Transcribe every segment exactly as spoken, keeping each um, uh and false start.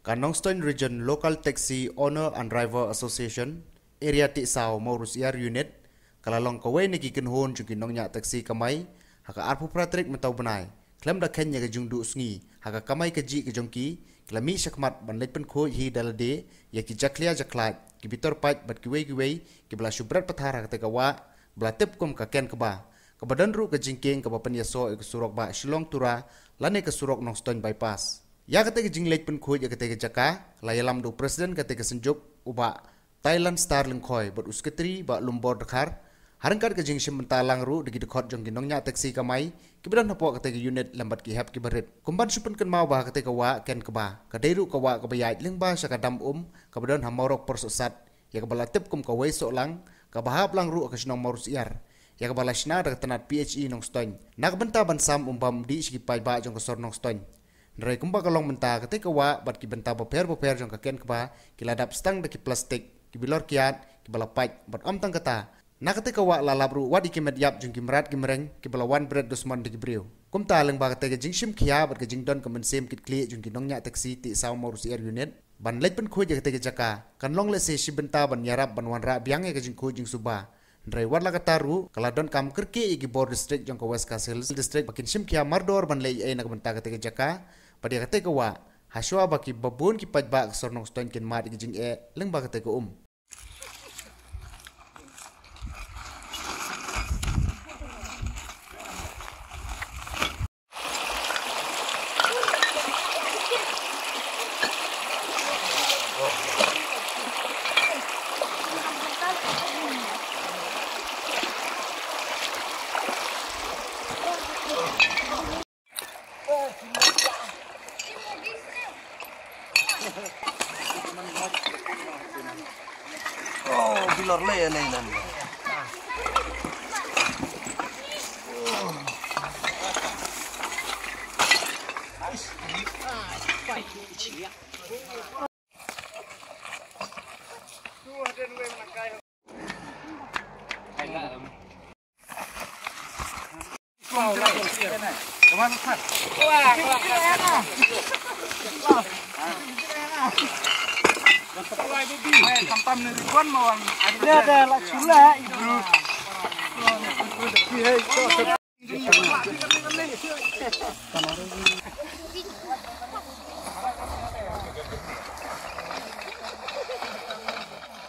Ka Nongstoiñ Region Local Taxi Owner and Driver Association, Area Tihsaw Mawrysiar Unit, ka la long kawei na ki kynhun jong ki nongñiah taxi kamai ha ka arphew phra tarik mynta u bnai. Khlem da kheiñ ïa ka jingduh sngi ha ka kamai kajih ka jong ki, ki la mih shakhmat ban leit pynkhuid hi da lade ïa ki jakhlia jakhlad, ki bitor paid bad kiwei kiwei kiba la shu bret pathar ha katei ka wah ba la tip kum ka Ken Kba, kaba don ruh ka jingkieng kaba pynïasoh ïa ka surok bah Shillong Tura lane ka surok Nongstoiñ Bypass. Ïa katei ka jingleit pynkhuid ïa katei ka jaka la ïalam da u President katei ka synjuk, u Bah Thailand Star Lyngkhoi, bad u Secretary, Bah Lumbor Dkhar, ha ryngkat ka jingshim bynta lang ruh da ki dkhot jong ki nongñiah taxi kamai kiba don hapoh katei ka unit lem bad ki hep kiba rit. Kum ban shu pynkynmaw ba ha katei ka wah Ken Kba ka dei ruh ka wah kaba ïaid lyngba sha ka dam um kaba don ha Mawrok Porsohsat, ïa kaba la tip kum ka Wei Sohlang, kaba hap lang ruh ha ka shnong Mawrysiar, ïa kaba la shna da ka tnat P H E Nongstoiñ na ka bynta ban sam um bam um dih sha ki paidbah jong ka sor Nongstoiñ. Hynrei kumba ka long mynta, katei ka wah bad ki bynta bapher bapher jong ka Ken Kba ki la dap stang da ki plastik, ki bilor kiad kiba la pait, bad ym tang kata, na katei ka wah la lap ruh wat ïa ki met ïap jong ki mrad ki mreng kiba la wan bret dusmon da ki briew. Kumta lyngba katei ka jingshim khia bad ka jingdon ka mynsiem kit khlieh jong ki nongñiah taxi Tihsaw Mawrysiar Unit ban leit pynkhuid ïa katei ka jaka, kan long lehse shi bynta ban ïarap ban wanrah biang ïa ka jingkhuid jingsuba. Hynrei wat la katta ruh, ka la donkam kyrkieh ïa ki bor district jong ka West Khasi Hills District ba kin shim khia mardor ban leh ei ei na ka bynta katei ka jaka bad ïa katei ka wah, hashwa ba ki babun ki paidbah ka sor Nongstoiñ kin mad ïa ka jingeh lyngba katei ka um. Oh, bilor le le nan.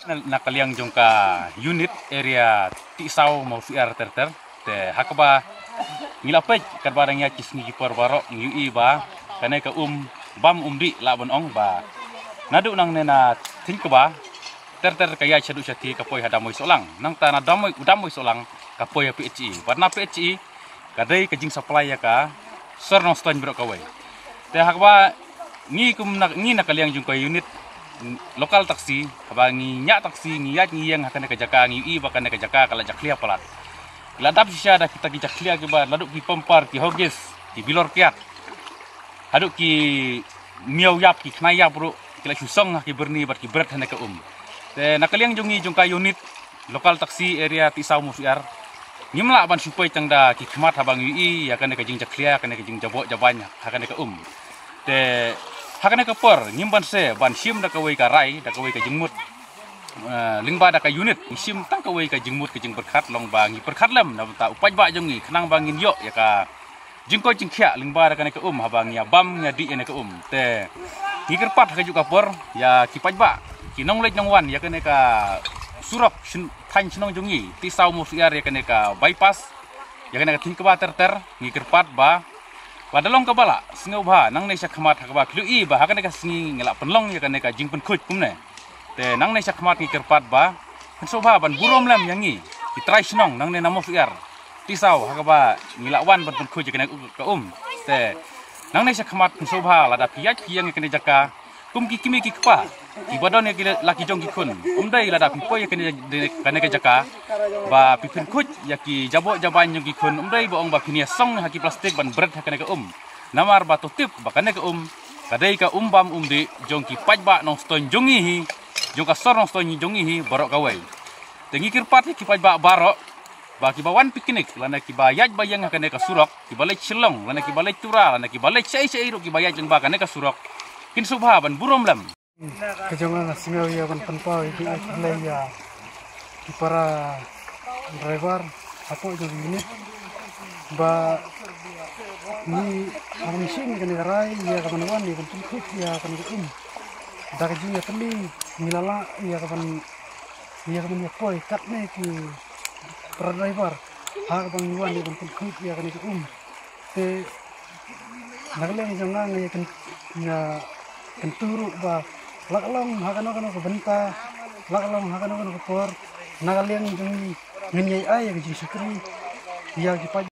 Na, na ka liang jong ka unit area Tihsaw Mawrysiar ter ter. Te ha kaba ngi la peit katba dang ïaid ki sngi ki por baroh ngi ïohi ba kane ka um bam um dih lah ban ong ba naduh nangne na thing kba ter ter ka ïaid shaduh shathie ka poi ha dam Wei Sohlang. Nangta na dam Wei, dam Wei Sohlang ka poi ha P H E. Bad na P H E ka dei ka jingsupply ïa ka sor Nongstoiñ baroh kawei. Te ha kaba ngi kum na, ngi na ka liang jong ka unit local taxi, haba ngi ñiah taxi, ngi ïaid ngi ïeng ha kane ka jaka, ngi ïohi ba kane ka jaka ka la jakhlia palat. La dap shisha da kita ki jakhlia kiba naduh ki pumper, ki hogis, ki bilor kiad, haduh ki miaw ïap, ki khnai ïap ruh ki la shu song ha ki byrni bad ki bret ha kane ka um. Te na ka liang jong ngi jong ka unit local taxi area Tihsaw Mawrysiar, ngim lah ban shu poi tang da ki khmat haba ngi ïohi ïa kane ka jingjakhlia, kane ka jingjaboh jabain ha kane ka um. Te ha kane ka por ngim banse ban shim da kawei ka rai, da kawei ka jingmut. Eh, lyngba da ka unit ngi shim tang kawei ka jingmut, ka jingpyrkhat long ba ngi pyrkhat lem na bynta u paidbah jong ngi khnang ba ngin ïoh ïa ka jingkoit jingkhiah lyngba da kane ka um haba ngi ïa bam ngi ïa dih ïa kane ka um. Te ngi kyrpad ha kajuh ka por ïa ki paidbah, ki nongleit nongwan ïa kane ka surok syn-, thaiñ shnong jong ngi Tihsaw Mawrysiar, ïa kane ka bypass, ïa kane ka thing kba ter ter, ngi kyrpad ba lada long kaba lah, sngewbha nangne shakhmat ha kaba khlem i ba ha kane ka sngi ngi la pynlong ïa kane ka jingpynkhuid kumne. Te nangne shakhmat ngi kyrpad ba pynsngewbha ban burom lem ïa ngi ki trai shnong nangne na Mawrysiar, Tihsaw, ha kaba ngi la wan ban pynkhuid ïa kane ka um. Te nangne shakhmat pynsngewbha lada phi ïaid phi ïeng ïa kane jaka kum ki kmie ki kpa kiba don ïa ki la ki jong ki khun, ym dei lada phi poi ïa kane, kane ka jaka ba phi pynkhuid ïa ki jaboh jabain jong ki khun, ym dei ba ong ba phin ïa song ha ki plastik ban bret ha kane ka um. Namar ba to tip ba kane ka um ka dei ka um bam um dih jong ki paidbah Nongstoiñ jong ngi hi, jong ka sor Nongstoiñ jong ngi hi baroh kawei. Te ngi kyrpad ïa ki paidbah baroh ba kiba wan picnic lane kiba ïaid ba ïeng ha kane ka surok, kiba leit Shillong lane kiba leit Tura lane kiba leit shaei shaei ruh kiba ïaid lyngba kane ka surok, kin sngewbha ban burom lem. Ka jong nga nga sngew ïa ban pynpaw ïa ki ai khublei ïa ki para driver hapoh jong ka unit ba ngi, ha ba ngi shim ïa kane ka rai ïa ka ban wan ïa ban pynkhuid ïa kane ka um. Da ka jingïatylli ngi la lah ïa ka ban, ïa ka ban ïa poi katne ki para driver ha ka ban wan ïa ban pynkhuid ïa kane ka um. Te na ka liang jong nga nga ïa kyn, nga kyntu ruh ba la ka long ha kano kano ka bynta, la ka long ha kano kano ka por, na ka liang jong ngi ngin ïa ai ïa ka jingshakri ïa ki paid